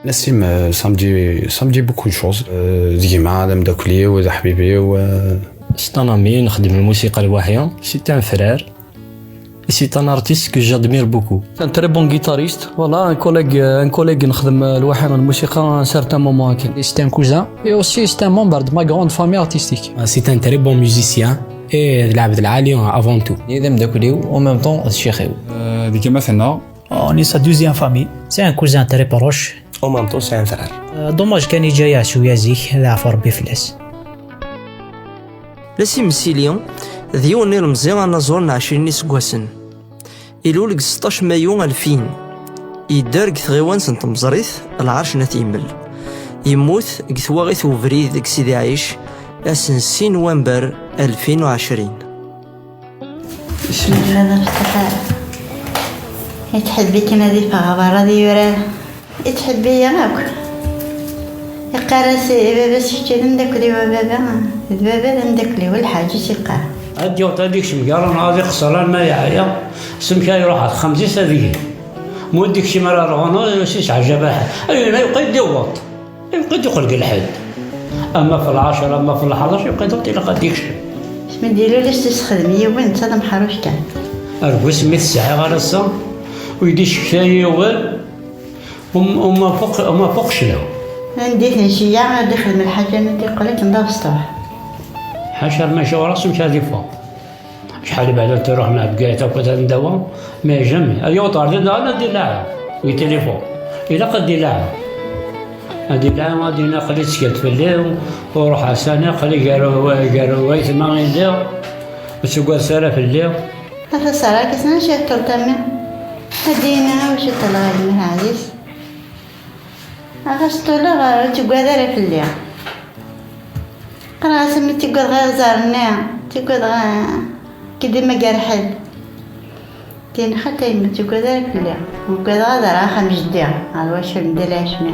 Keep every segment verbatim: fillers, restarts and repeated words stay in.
Nassim, euh, ça me dit, ça me dit beaucoup de choses. Euh, d gma, d ameddakel-iw, d aḥbib-iw, euh. C'est un ami, nxeddem lmusiqa lwaḥi. C'est un frère. Et c'est un artiste que j'admire beaucoup. C'est un très bon guitariste. Voilà, un collègue, euh, un collègue nxeddem, euh, lwaḥi lmusiqa à un certain moment. C'est un cousin. Et aussi, c'est un membre de ma grande famille artistique. C'est un très bon musicien et d lɛebd lɛali avant tout. D ameddakel-iw, en même temps, d ccix-iw. Euh, d gma-tneɣ. On est sa deuxième famille. C'est un cousin très proche. En même temps, c'est un frère. Euh, dommage kan yeǧǧa-yaɣ s uyazik, d aɛfu Rebbi fell-as. Nassim Msili d yiwen n ilemẓi anaẓur n ɛecrin iseggasen. Ilul deg seṭṭac mayu alfin. Yedder deg tɣiwant n Tmeẓrit, Lɛerc n At Yemmel. Yemmut deg twaɣit n ubrid deg Sidi Ɛic, ass n sin Nwember alfin u ɛecrin. Bismillah, d afeṭṭa. Yettḥibbi-kem ad iffeɣ ɣer berra ad yurar. Yettḥibbi-yi akk. Iqqar-as i baba-s: "Kečč d ameddakel-iw a baba, d baba d ameddakel-iw", lḥaǧ i s-iqqar. Ad d-yaweḍ ad ikcem gar unɣaḍ iqeṣṣer alma yeɛya, s amek ara iruḥ ɣer texxamt-is ad yeg. Ma ur d-ikcim ara ɣer unɣaḍ, ur s-isɛejjab ara ḥedd. Ayen ay yeqqim d-iwweḍ. Yebqa-d yeqqel deg lḥedd. Ama f lɛecṛa, ama f lḥdac, yebqa-d ilaq ad d-ikcem. Asmi d-ilul, as-t-issexdem yiwen, netta d amḥaruc kan. Ar wasmi t-sɛiɣ ar ass-a, ur yi-d-icekta yiwen, um, uma fuq, uma fuq cclaw. Anda i ten-ceyyeɛ, ad d-ixdem lḥaǧa, ad d-iqqel akken d abesṭuḥ. Ḥaca ma icuɣer-as, amek ad iffeɣ? Acḥal ibeɛden truḥ neɣ Bgayet akk ad ndawa, mais jamais. Ad yaweḍ ɣer din daɣen ad d-ilaɛa deg tilifun. Ilaq ad d-ilaɛa. Ad d-ilaɛa, ad d-yini aql-i tteklet fell-i, ur ruḥ ɛsani, aql-i gar, gar waytma i lliɣ, ur ttaggadet ara fell-i. Ata ṣṣara-k, acu i ṭṭulleḍ a mmi? Ad d-yini acu ṭṭulleɣ a gma Ɛziz. Ɣas ṭṭulleɣ, ur ttagad ara fell-i. Qqareɣ-as: "Imi ttagadeɣ iɣẓer-nni, ttagadeɣ, eh, k-id-imager ḥedd." Din xaṭi, imi ttagad ara fell-i. Ugadeɣ ad rreɣ axxam jeddi, ɣer wacul n Dda Lɛecmi.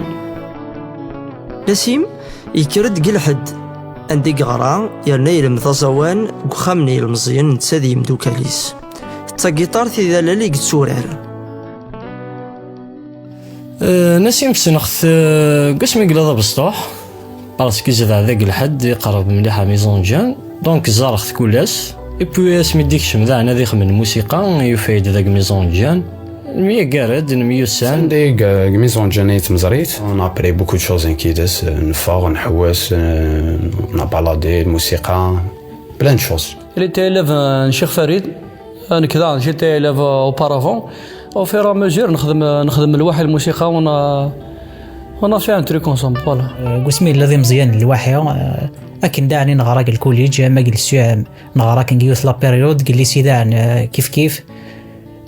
Nasim yekker-d deg lḥedd, anda i yeɣra yerna yelmed aẓawan deg uxxam n yilmeẓyen netta d yimdukal-is. D tagiṭart i d allal i yetturar. Eh, Nasim ssneɣ-t, eh, deg wasmi yella d abesṭuḥ, parce que yezdeɣ deg lḥedd, iqerreb mliḥ ɣer Maison de Jeunes, donc ẓẓareɣ-t kul ass. Et puis asmi d-ikcem daɣen ad ixdem lmusiqa, yufa-yi-d deg Maison de Jeunes. Nemyaggar-d, nemyussan. Sanda i deg, deg Maison de Jeunes ay tmeẓrit, on a appris beaucoup de choses, nekk yid-s, eh, neffeɣ, nḥewwes, eh, on a baladé, lmusiqa, plein de choses. Il était élève, euh, n Cheikh Farid. Nekk daɣen, j'étais élève, euh, auparavant. Au fur et à mesure, nexdem, nexdem lwaḥi lmusiqa, on a, on a fait un truc ensemble, voilà. Euh, deg wasmi yella d imeẓyan n lwaḥi, euh, akken daɣen i neɣra deg lkuliǧ, ama deg lycée, euh, neɣra akken deg yiwet la période, deg lycée daɣen, euh, kif kif.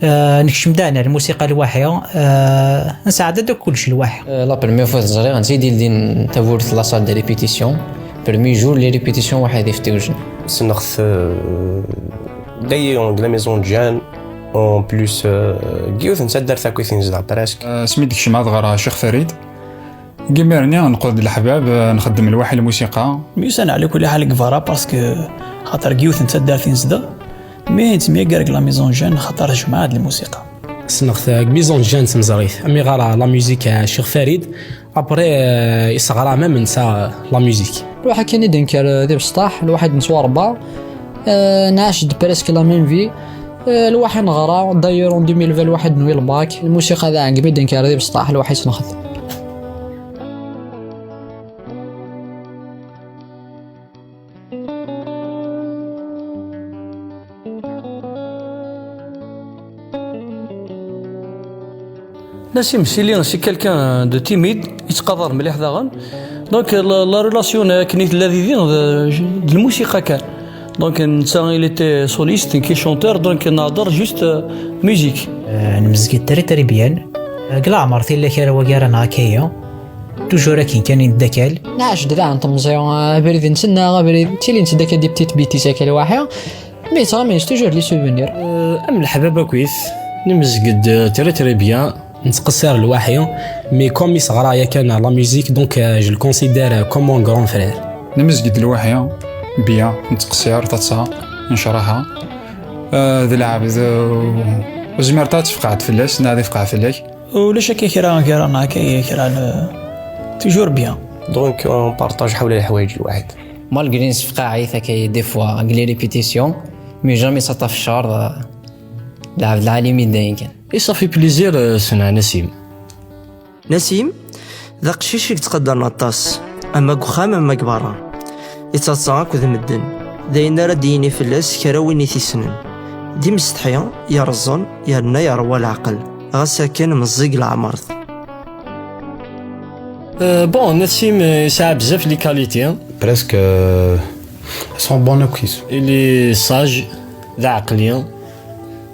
Euh, nekcem daɣen ar lmusiqa lwaḥi, euh, nesɛedda-d akk kullec lwaḥi. Euh, la première fois teẓriɣ, netta i d-ildin tawwurt la salle de répétition. Premier jour, les répétitions waḥid i ftiwjen. Ssneɣ-t, euh, d'ailleurs, de la Maison de Jeunes, en plus, euh, deg yiwet n taddart akk i ten-zdeɣ presque. Euh, asmi d-kecmeɣ ad ɣreɣ Cheikh Farid, deg imir-nni neqqel d leḥbab, euh, nxeddem lwaḥi lmusiqa. Myussan ɛla kulli ḥal deg berra, parce que xaṭer deg yiwet n taddart i nezdeɣ, mi nettemyagar deg la Maison de Jeunes, xaṭer tjemmeɛ-d lmusiqa. Ssneɣ-t deg Maison de Jeunes, tmeẓrit, mi ɣareɣ la musique à Cheikh Farid. Après, euh, yesseɣra même netta, euh, la musique. Lwaḥi kan i d-yenker, euh, d ibesṭaḥ, lwaḥi d-nettwarebba, euh, nɛac-d presque la même vie. Euh, lwaḥi neɣra, d'ailleurs en deux mille vingt lwaḥi d-nwi lbak. Lmusiqa daɣen deg mi d-yenker d ibesṭaḥ, lwaḥi s-nexdem. Nasim Sili, c'est quelqu'un de timide, yettqadar mliḥ daɣen. Donc, la, la relation akken i tella d yid-i, d, d lmusiqa kan. Donc, netta, il était soliste, nekk chanteur, donc, nehder juste, euh, musique. Euh, nemzeg très, très bien. Euh, deg leɛmer, tilla kra wagi ara nɣer akka-yi. Toujours akken kan i neddakal. Nɛac-d daɣen temẓi, abrid-nsen neɣ abrid, ttilint-d akka des petites bêtises akka lwaḥi. Mais yettɣamin-s toujours les souvenirs. Am leḥbab akkit, nemzeg-d très très bien. Nettqeṣṣir lwaḥi, mais comme i s-ɣraɣ yakan la musique, donc euh, je le considère comme mon grand frère. Nemzeg-d lwaḥi, bien, nettqeṣṣir, taḍsa, necraḥa. Euh, d lɛebd, euh, ur zmireḍ ad tfeqɛeḍ fell-as, neɣ ad ifqeɛ fell-ak. Ulac akka kra, kra neɣ akka kra n, toujours bien. Donc on partage حول الحوايج الواحد. Malgré nsefqaɛit akka des fois deg les répétitions, mais jamais ça tafchar. Lɛebd lɛali mi dayen kan. Et ça fait plaisir euh, ssneɣ Nassim. Nassim d aqcic i yettqadaren aṭas, ama deg uxxam ama deg berra. Yettaḍsa akked medden, d ayen ara d-yini fell-as kra win i t-issnen. D imsetḥi, yerẓen, yerna yerwa leɛqel, ɣas akken meẓẓi deg leɛmert. Euh, bon, Nassim euh, yesɛa bezzaf les qualités. Presque euh, sont bonnes acquises. Il est sage, d aɛeqli,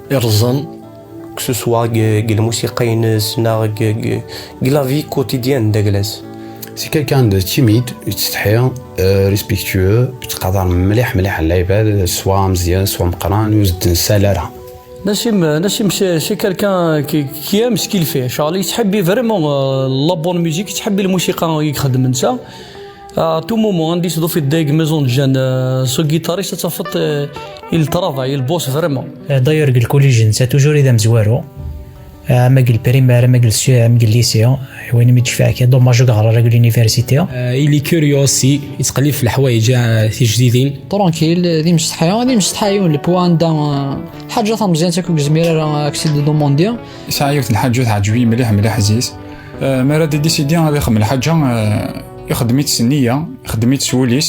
irẓen. Que ce soit deg deg lmusiqa-ines neɣ deg deg deg la vie quotidienne d agla-s. C'est quelqu'un de timide, yettsetḥi, euh, respectueux, yettqadar mliḥ mliḥ lɛibad, soit Meẓyan, soit Meqqran, ur s-d-nessal ara. Nassim, Nassim, c'est c'est quelqu'un qui, qui aime ce qu'il fait. Charlie, il vraiment euh, la bonne musique, il la musique. À tout moment, عندي صدو في الدايق maison de jeunes, euh, ce guitariste, ça fait, euh, il travaille, il bosse vraiment. D'ailleurs, deg lkulij netta toujours i d amezwaru. Ama deg lprimaire, ama deg lsi-, ama deg lycée. Win mi d-cfiɣ akka, dommage ur yeɣri ara deg l'université. Il est curieux aussi, yettqellib f leḥwayeǧ euh, tijdidin. Tranquille, d imsetḥi, d imsetḥi yiwen le point anda euh, lḥaǧa tameẓyant akk ur yezmir ara ad k-tt-id-domandi. Yesɛa yiwet n lḥaǧa teɛǧeb-iyi mliḥ mliḥ Ɛziz. Euh, mi ara d-idisidi ad ixdem lḥaǧa, euh, ixdem-itt s nniya, ixdem-itt s wul-is.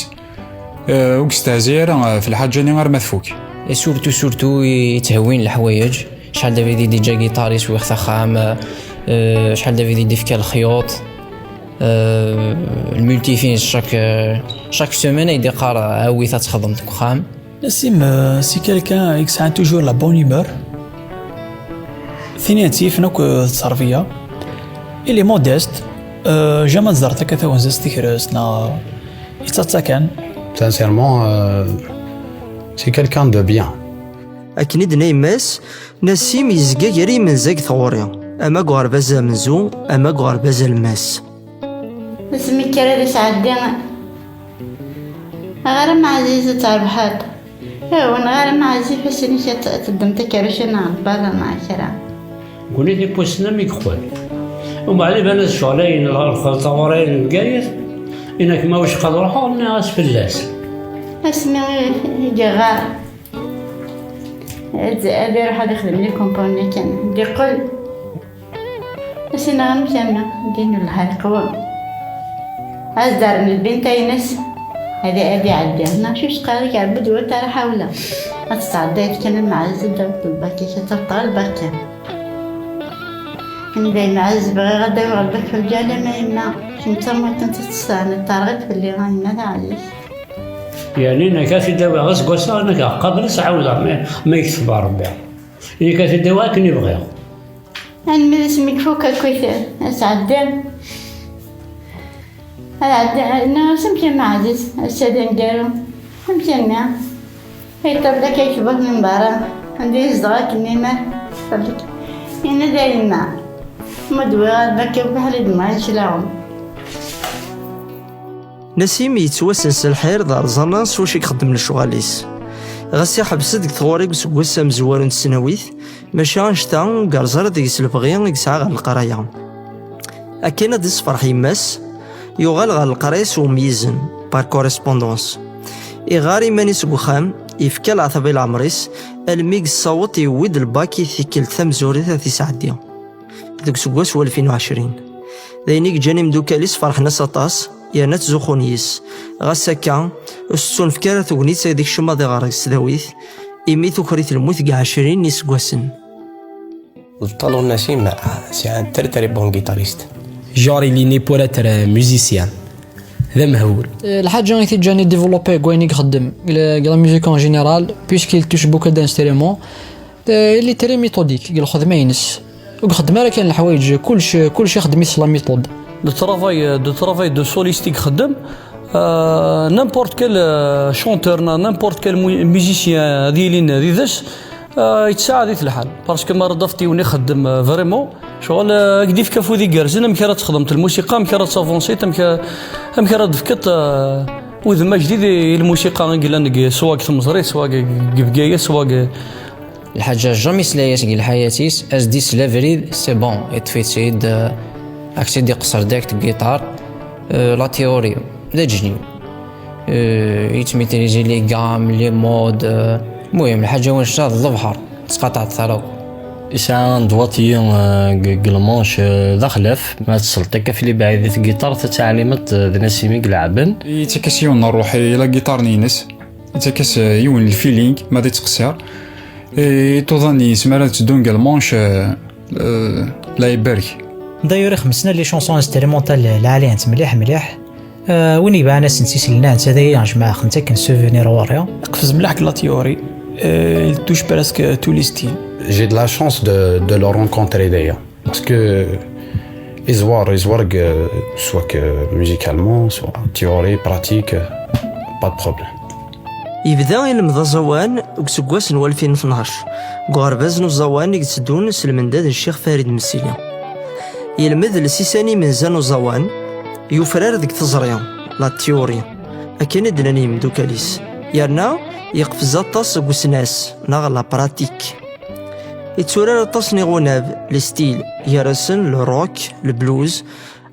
Euh, ur yestehzi ara euh, f lḥaǧa-nni arma tfuk. Et surtout, surtout, yetthewwin leḥwayeǧ. Acḥal d abrid i d-yeǧǧa giṭar-is wiɣ-t axxam, euh, acḥal d abrid i d-ifka lexyuṭ. Euh, lmultifin, chaque, euh, chaque semaine ay d-iqqar awi-t ad txedmeḍ deg uxxam. Nassim, euh, c'est quelqu'un i yesɛan toujours la bonne humeur. Tin i tt-yifen akk d tterbiya. Il est modeste, euh, jamais teẓreḍ akka tawenza-s tekrez neɣ yettaḍsa kan. Sincèrement, euh, c'est quelqu'un de bien. Akken i d-tenna yemma-s, Nassim yezga gar yimenza deg tɣuri, ama deg uɣerbaz amenzu, ama deg uɣerbaz alemmas. Asmi kker ad isɛeddi ɣer Maɛziz ad terbeḥ-d. Awen ɣer Maɛziz ifassen-ik ad teddem takerruct neɣ lbala neɣ kra. Guni tipussen am i yeqqel. Umeɛli ban ad ccɣel ayen lxelṭa ɣur ayen n Bgayet, inak ma wicqa ad ruḥeɣ nniɣ-as fell-as. Asmi i yeɣɣar ad ad iruḥ ad ixdem les compounds-nni kan, d-iqqel. As-iniɣ amek armi din lḥal qwem. As-d-rren lbint-a-ines ad ad iɛeddi. Neɣ acu s-qqar-ik, ɛebd ur tara ḥawla. Ad tesɛeddayeḍ kan a Mɛaz ddaw n lbak-ik, ad tafeḍ ɣer lbak-a. Anda a Mɛaz, bɣiɣ ad d-awiɣ lbak f lǧal-im a yemma. Kemm d tamurt n tettestan, terɣiḍ fell-i a yemma taɛzizt. Yeɛni nekk ad t-id-awiɣ aseggas-a, nekk qabel ad s-ɛawdeɣ ma, ma yekteb Rebbi. Nekk ad t-id-awiɣ akken i bɣiɣ. Almi d asmi ifuk akkit ad sɛeddiɣ. Ad ɛeddiɣ, nniɣ-as amek a Mɛaziz, ass-a d aneggaru. Amek a mmi? Ay ṭṭabla akka ikebbeḍ min berra, anda i zedɣeɣ akken iman. Ṭṭabla akka. Yenna-d a yemma, ma d-wwiɣ albak akk aḥal i d-mɣin claɣem. Nasim yettwassen s lḥir d rẓana s wacu i ixeddem lecɣal-is. Ɣas iḥbes-d deg tɣuri deg useggas amezwaru n tesnawit, maca annect-a ur yerẓ ara deg-s lebɣi i yesɛa ɣer leqraya. Akken ad d-isferḥ yemma-s, yuɣal ɣer leqraya s umyizen, par correspondance. Iɣar iman-is deg uxxam, yefka leɛtab i leɛmer-is, almi yessaweḍ yewwi-d lbak i tikkelt tamezwarut ad t-isɛeddi. Deg useggas n walfin u ɛecrin. D ayen i yeǧǧan imeddukal-is ferḥen-as aṭas, yerna ttzuxxun yis. Ɣas akka, ur s-tettunefk ara tegnit ad ikcem ad iɣer deg tesdawit, imi tuker-it lmut deg ɛecrin n yiseggasen. Ṭṭal ur nasim, c'est un très très bon guitariste. Genre, il est né pour être euh, musicien. D amehbul. Lḥaǧa i t-iǧǧan idéveloppé deg wayen i ixeddem deg la musique en général, puisqu'il touche beaucoup d'instruments. Euh, il est très méthodique deg lxedma-ines. Ur ixeddem ara kan leḥwayeǧ, kullec kullec ixeddem-it s la méthode. Le travail, euh, de travail de soliste i ixeddem, euh, n'importe quel, euh, chanteur, na-, n'importe quel mu-, musicien ad yilin d yid-s, euh, yettsaɛad-it lḥal. Parce que ma ara d-tafeḍ yiwen ixeddem, euh, vraiment, ccɣel, euh, ad k-d-ifk afud igerrzen, amek ara txedmeḍ lmusiqa, amek ara tavansiḍ, amek, amek ara d-tefkeḍ, euh, udem ajdid i, i lmusiqa i yellan deg, swa deg tmeẓri, swa deg, deg Bgayet, swa deg, Lḥaǧa jamais yesla-yas deg lḥayat-is, as-d-isel abrid, c'est bon, yeṭṭef-itt-id, euh, ak-tt-id-iqeṣṣer direct deg giṭar, euh, la théorie, d aǧni. Euh, yettmitrizi les gammes, les modes, euh, المهم, lḥaǧa wanect-a d lebḥer, tettqaṭɛeḍ-t ara akk. Yesɛa un doigté, euh, deg, deg lmanche, euh, d axlaf, ma tesleḍ akka f lebɛid i tgiṭart, ad teɛlimeḍ, euh, d Nassim i ileɛben. Yettak-as yiwen n ṛṛuḥ i la guitare-nni-ines. Yettak-as, euh, yiwen n lfeeling, ma d ittqeṣṣir. I tuḍan yezmer ad teddun deg lmanche, euh, euh, la iberk. D'ailleurs, ixemsen les chansons instrumentales lɛali-nt mliḥ, mliḥ. Euh, win yebɛan asen-tt-isellen-nt, ad iyi-jemɛeɣ-tent akken souvenir ɣur-i. Iqfez mliḥ deg la théorie. Euh, il touche presque tous les styles. J'ai de la chance de, de le rencontrer d'ailleurs. Parce que iẓwer, iẓwer, euh, soit que musicalement, soit théorie, pratique, euh, pas de problème. Yebda ilemmed aẓawan deg useggas n walfin u tnac, deg uɣerbaz n uẓawan i yetteddun s lmendad n Ccix Farid Msili. Yelmed lsisan imenza n uẓawan, yufrar deg teẓri, la théorie, akken i d-nnan yimdukal-is, yerna yeqfez aṭas deg usnas, neɣ la pratique. Yetturar aṭas n iɣunab, les styles, gar-asen le rock, le blues,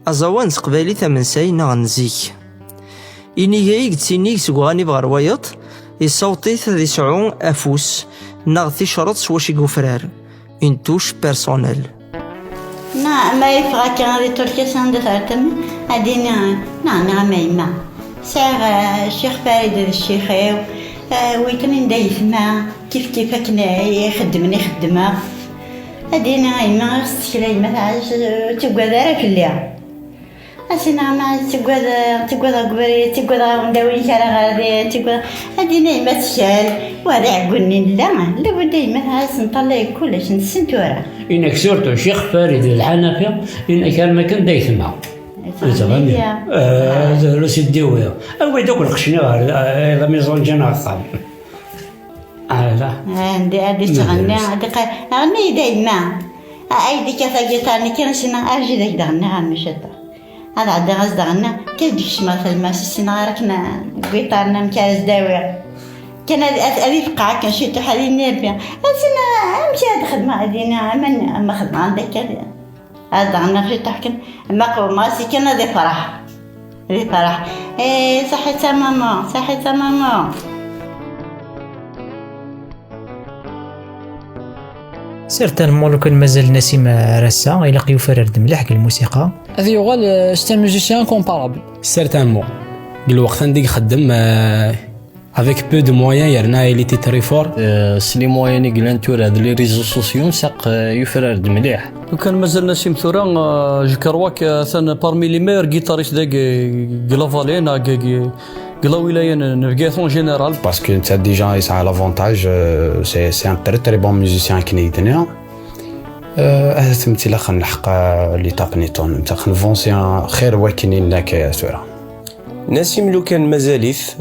aẓawan n teqbaylit amensay neɣ n zik. Iniga i yettinig seg uɣanib ɣer wayeḍ, yessaweḍ-it ad yesɛu afus neɣ ticreḍt s wacu i yufrar, une touche personnelle. Na, ma yeffeɣ akka ad iturk-as anda tertem, ad d-ini, neɣ nniɣ-am a yemma, sɛiɣ, eh, Ccix Farid d ccix-iw, eh, witnin d ayetma, kif kif akken i xeddmen i xeddmeɣ. Ad d-ini a yemma, ur s-ttekla yemma tɛac, ur tuggad ara fell-i. Asina ma ttuggad, ttuggad deg ubrid, ttuggad ɣer wanda win kara ɣer din, ttuggad. Ad d-ini yemma tcal, wa d aɛeggun-nni nella, la budda yemma tɛac nṭalla deg kullec, nessen tura. Inek surtout Ccix Farid d Lḥanafi, inek arma kan d ayetma. Zɣami. Ah, d, d siddiwi. Awi-d akk lqecc-nni ɣer, eh, la maison ǧan axxam. Ah, la. Ah, andi, andi tettɣenni, andi qa-, ɣenni-yi-d a yemma. Ah, ay d-ikkat agiṭar-nni kan ssneɣ, arǧi d ak-d-ɣenniɣ armi ciṭuḥ. Ad ɛeddiɣ ad s-d-ɣenniɣ, kan d-kecmeɣ talmast, ur ssineɣ ara akken agiṭar-nni amek ara s-d-awiɣ. Kan ad, ad, ad ifqeɛ akken ciṭuḥ, ad yini Rebbi. Ad ssineɣ amek ara d-xedmeɣ, ad yini aman, ama xedmeɣ anda akka. Ad ɣenniɣ ciṭuḥ kan, ma qewmeɣ-as kan ad ifreḥ. Ad ifreḥ. Eh, saḥit a maman, saḥit a maman. Certainement, lukan mazal Nassim ar ass-a, ilaq yufrar-d mliḥ deg lmusiqa. Ad yuɣal, euh, c'est un musicien incomparable. Certainement. Deg lweqt anda i ixeddem, euh, avec peu de moyens, yerna il était très fort. Euh, s les moyens i yellan tura d les réseaux sociaux, nsaq, euh, yufrar-d mliḥ. Lukan mazal Nassim tura, euh, je crois que atan parmi les meilleurs guitaristes deg, deg la vallée, neɣ deg, deg, deg la wilaya n, n Bgayet en général. Parce que netta déjà yesɛa l'avantage, euh, c'est, c'est un très très bon musicien akken i d-nniɣ. Euh, ad tmetti la xen lḥeqqa l'étape-nni ton, netta xen vansi xir wakken i nella akka tura. Nassim lukan mazal-it,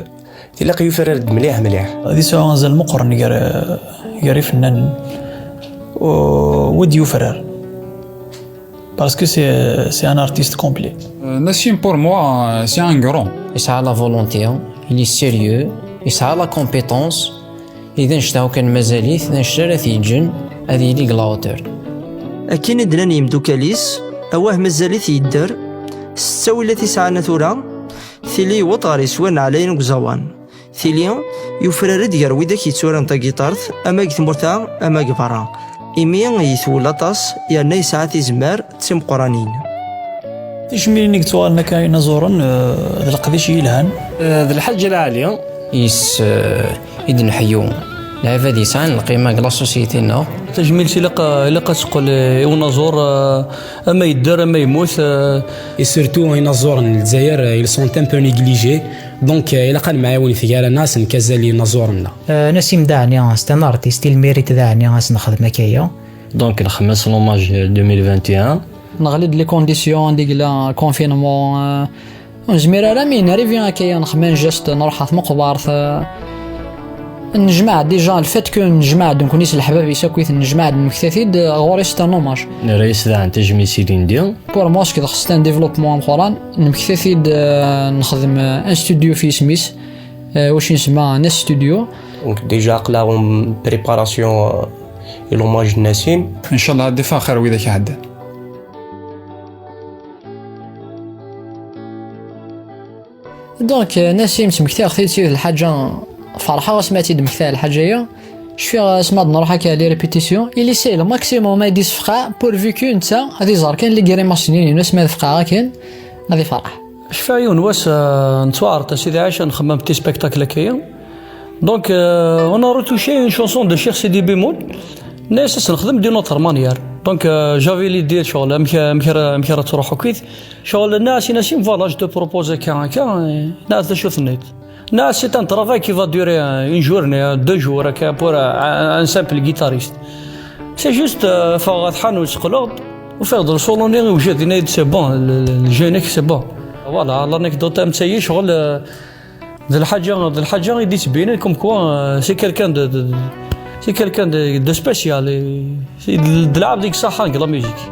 Tilaq yufrar-d mliḥ, mliḥ. Ad yesɛu azal meqqren gar, gar ifennanen. U-, wid yufrar. Parce que c'est, c'est un artiste complet. Euh, Nassim, pour moi, euh, c'est un grand. Yesɛa la volonté, il est sérieux, yesɛa la compétence, i d annect-a kan mazal-it, d annect ara t-yeǧǧen ad yili deg la hauteur. Akken i d-nnan yimdukal-is, awah mazal-it yedder, s ttawilat i sɛan tura, tili yewweḍ ɣer yeswan ɛlayen deg uẓawan. Tili, yufrar-d gar widak yetturan tagiṭart, ama deg tmurt-a, ama deg berra. Imi yetwel aṭas, yerna yesɛa tizemmar d timeqqranin. Tijmilin i yettuɣalen akka inaẓuren, eh, d leqdic yelhan. Eh, d lḥaǧa lɛali. Yes, eh, i d-nḥeyyu lɛibad yesɛan lqima deg la société-nneɣ. Tajmilt ilaq, ilaq ad teqqel, eh, i unaẓur, eh, ama yedder, ama yemmut, eh. Et surtout, inaẓuren n Lezzayer, eh, ils sont un peu négligés. Donc, euh, ilaq ad nemɛiwen gar-aneɣ, ad s-neg azal i yinaẓuren-nneɣ. Euh, Nassim daɛni, c'est un artiste, il mérite daɛni ad s-nexdem akka-ya. Donc, nxemmem-as l'hommage deux mille vingt et un. Neɣli-d les conditions, anda yella confinement, euh, ur nezmir ara, mi narivi akka, nexmen juste, nruḥ ɣer tmeqbert, euh, nejmaɛ déjà, le fait que nejmaɛ-d nekkni s leḥbab-is akkit, nejmaɛ-d nemmekta-t-id, euh, ɣur-i c'est un hommage. Nerra-yas daɣen tajmilt i Lindy. Pour moi, c'est un développement ameqqran, nemmekta-t-id, euh, nexdem, euh, un studio f yisem-is, euh, wacu nsemma Nas Studio. Donc déjà aql-aɣ en préparation, euh, i l'hommage n Nassim. Ncallah ad d-iffeɣ xir widak iɛeddan. Donc, euh, Nassim, ttmektiɣ-t-id s yiwet lḥaǧa, ferḥeɣ asmi ad tt-id-mmektiɣ lḥaǧa-ya. Cfiɣ asmi ad nruḥ akka les répétitions, il essaie le maximum ad d-isfeqɛeɣ, pourvu que netta ad iẓer kan les grimaces-nni-inu, asmi ad fqeɛeɣ akken, ad iferḥ. Cfiɣ yiwen wass, euh, nettwaɛreḍ a Sidi Ɛic ad nxemmem petit spectacle akka-ya. Donc, euh, on a retouché une chanson de Cheikh Sidi Bimoun. Nna-yas ad s-nexdem d'une autre manière. Donc, euh, j'avais l'idée, ccɣel, amek, amek ara, amek ara truḥ akkit. Ccɣel, nna-as i Nassim, voilà, je te propose akka, akka, euh, nna-as d acu tenniḍ. Nna-as, c'est un travail qui va durer, euh, une journée, euh, deux jours, akka, pour, euh, un, un simple guitariste. C'est juste, euh, ffɣeɣ ɣer tḥanut, qqleɣ-d, ufiɣ-d le solo-nni iwjed, yenna-yi-d, c'est bon, le, le, le jeune, c'est bon. Voilà, l'anecdote am tayi, ccɣel, euh, d lḥaǧa, d lḥaǧa i d-yettbinen comme quoi, euh, c'est quelqu'un de, de, de, c'est quelqu'un de, de spécial, et c'est d, d lɛebd i yeṣaḥan deg la musique.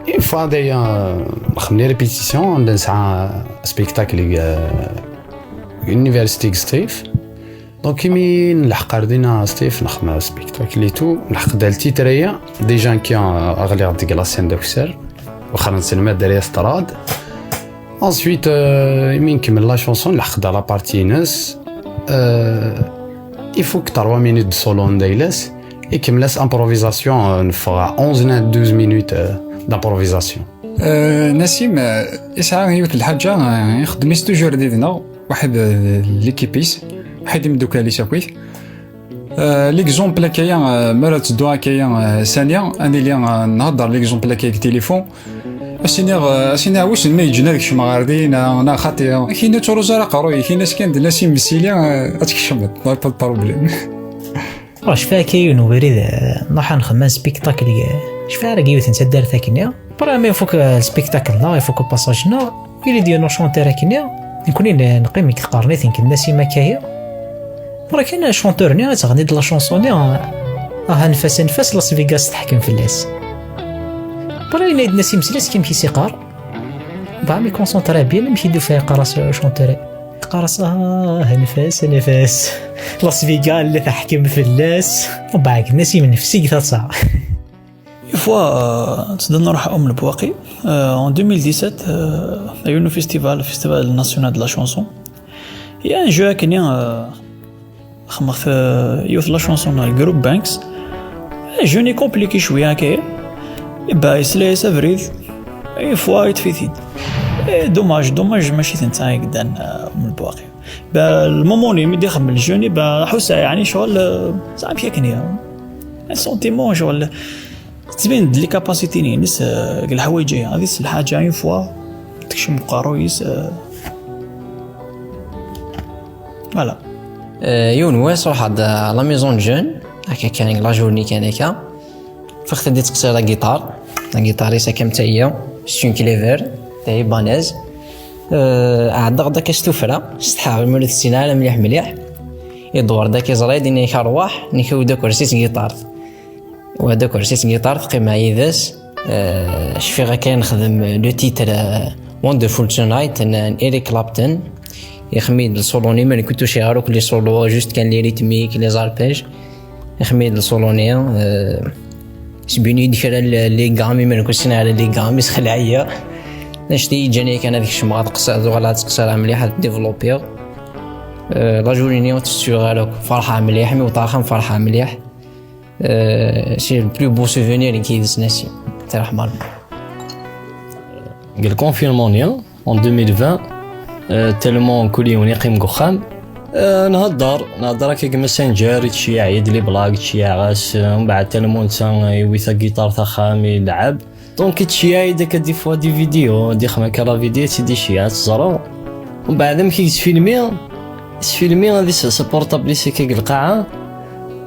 Une fois d'ailleurs, euh, xedmen les répétitions, nella nesɛa spectacle, euh, Université Steve. Donc, imi nleḥq ar dinna Steve, nexdem spectacle et tout, nleḥq-d le titre-aya, déjà nekki, euh, ɣliɣ deg la scène d akessar, wexxer n selmad ar estrade. Ensuite, euh, imi nkemmel la chanson, nleḥq-d la partie-ines, euh, il faut que trois minutes de solo n daylas, ikemmel-as improvisation, euh, neffeɣ onze neɣ douze minutes, euh, d'improvisation. Euh, Nassim, euh, yesɛa yiwet n lḥaǧa, euh, ixeddem-is toujours did-neɣ, waḥed, euh, l'équipe-is, waḥed imeddukal-is akkit. Euh, l'exemple akka-ya, euh, mi ara teddu akka-ya, euh, sani, ad nili, euh, nhedder l'exemple akka deg téléphone. As-iniɣ, euh, as-iniɣ wissen ma yeǧǧen ad kecmeɣ ɣer din, neɣ, neɣ xaṭi. Kini ur ttruẓ ara aqerruy, kini-as kan d Nassim Msili, euh, ad tkecmeḍ, pas de problème. Ur cfiɣ akka yiwen ubrid, eh, nruḥ ad nxemmem spectacle, eh, cfiɣ ara deg yiwet n taddart akkenni. Après, mi ifuk, eh, spectacle-nneɣ, ifuk passage-nneɣ, ili-d yiwen uchanteur akkenni, nekkni n-, neqqim deg tqernit, nekk d Nassim akkayi. Après kan, chanteur-nni, ad teɣni-d la chanson-nni, ah, anef-as, anef-as, Las Vegas teḥkem fell-as. Après, yenna-yi-d Nassim Msili, amek i s-iqqar? Bah, mi concentré bien, amek i d-yufa yeqqar-as uchanteur? Yeqqar-as, ah, anef-as, anef-as. Las Vegas la teḥkem fell-as. Bah, Nassim, nefsi deg taḍsa. Une fois, euh, tedda nruḥ Umm Lbwaqi, euh, en deux mille dix-sept, euh, il y a eu un festival, le Festival National de la Chanson. Il y a un jeu akkenni, euh, xedmeɣ, euh, yiwet la chanson n groupe Banks. Jeu-nni compliqué cwiya akka. Et bah, yesla-yas abrid. Une fois, yeṭṭef-it-id. Et dommage, dommage, mačči d netta i yeddan, euh, Umm Lbwaqi. Bah, le moment-nni, mi d-ixemmem le jeu-nni, bah, ḥusseɣ, yeɛni, ccɣel, euh, tesɛa amek akken, un sentiment, ccɣel, tettbin-d les capacités-nni-ines, euh, deg leḥwayeǧ-agi. Ad yesel ḥaǧa, une fois, tekcem deg uqerruy-is, euh, voilà. Euh, yiwen wass ruḥeɣ-d à la maison de jeunes, akka kan, la journée kan akka. Fixet-d yettqeṣṣir la guitare. La guitare-is akka am tayya, c'est une clever, tayya ibanaze. Euh, ɛeddaɣ-d akka s tuffra, setḥaɣ imi ur tessin ara mliḥ mliḥ. Idewwer-d akka iẓra-yi-d, yenna-yak: "Rwaḥ, nkaw-d akersi s guitare." Wa d akersi s guitare, teqqimeɣ yid-s. Euh, cfiɣ akka nexdem le titre, euh, Wonderful Tonight n, n Eric Clapton. Ixemmem-iyi-d le solo-nni, ma nekk ur tuciɣ ara akk les solos, juste kan les rythmiques, les arpèges. Ixemmem-iyi-d le solo-nni, euh, sbini-yi-d kra n les gammes, imi nekk ur ssineɣ ara les gammes, yesxelɛeɣ-iyi. Annect-a yeǧǧan-iyi kan ad kecmeɣ, ad qeṣ-, ad uɣaleɣ ad ttqeṣṣireɣ mliḥ, ad développiɣ. Euh, la journée-nni ur tt-tettuɣ ara akk. Ferḥeɣ mliḥ, mi wwḍeɣ axxam ferḥeɣ mliḥ. Euh, c'est le plus beau souvenir n yid-s Nassim. Terḥem Rebbi. Deg le confinement-nni, en deux mille vingt, euh, tellement kul yiwen yeqqim deg uxxam. Euh, nhedder, nhedder akka deg Messenger, yettceyyeɛ-iyi-d les blagues, yettceyyeɛ-as, euh, mbeɛd tellement netta, euh, yewwi tagiṭart axxam, yelɛeb. Donc, yettceyyeɛ-iyi-d akka des fois des vidéos, ad ixdem akka la vidéo, ad tt-id-iceyyeɛ, ad teẓreḍ. Mbeɛd amek i yesfilmi, yesfilmi ad is-, s portable-is akka deg lqaɛa,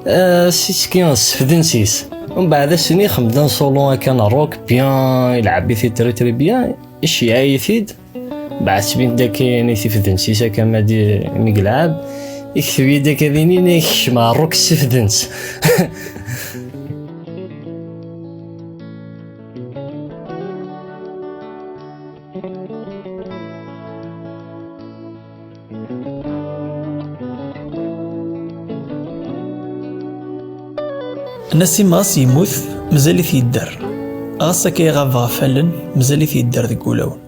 euh, s-, s-, sefden s-is. Mbeɛd ass-nni xdem-d un solo akka n rock, bien, ilɛeb-it-id très très bien, iceyyeɛ-it-id. Mbeɛd sbint-d akka yani tifdens-is akka ma di, mi yelɛeb, ikteb-iyi-d akka dini, ikcem ɣer rock s tefdens. Nasim ɣas yemmut, mazal-it yedder. Ɣas akka iɣab ɣef allen, mazal-it yedder deg wulawen.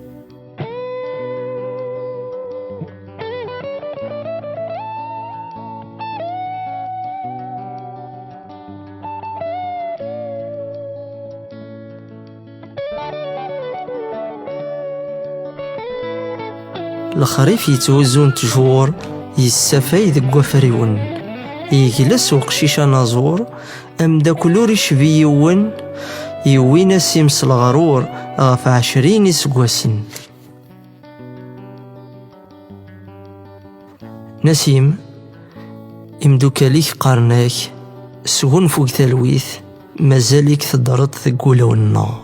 Lexrif yetthuzzun ttjur, yessafay deg wafriwen. Yegla s uqcic anaẓur, amdakel ur icbi yiwen, yewwi Nasim s leɣrur ɣef ɛecrin iseggasen. Nasim, imdukal-ik qqaren-ak, sgunfu deg talwit, mazal-ik teddreḍ deg wulawen-nneɣ.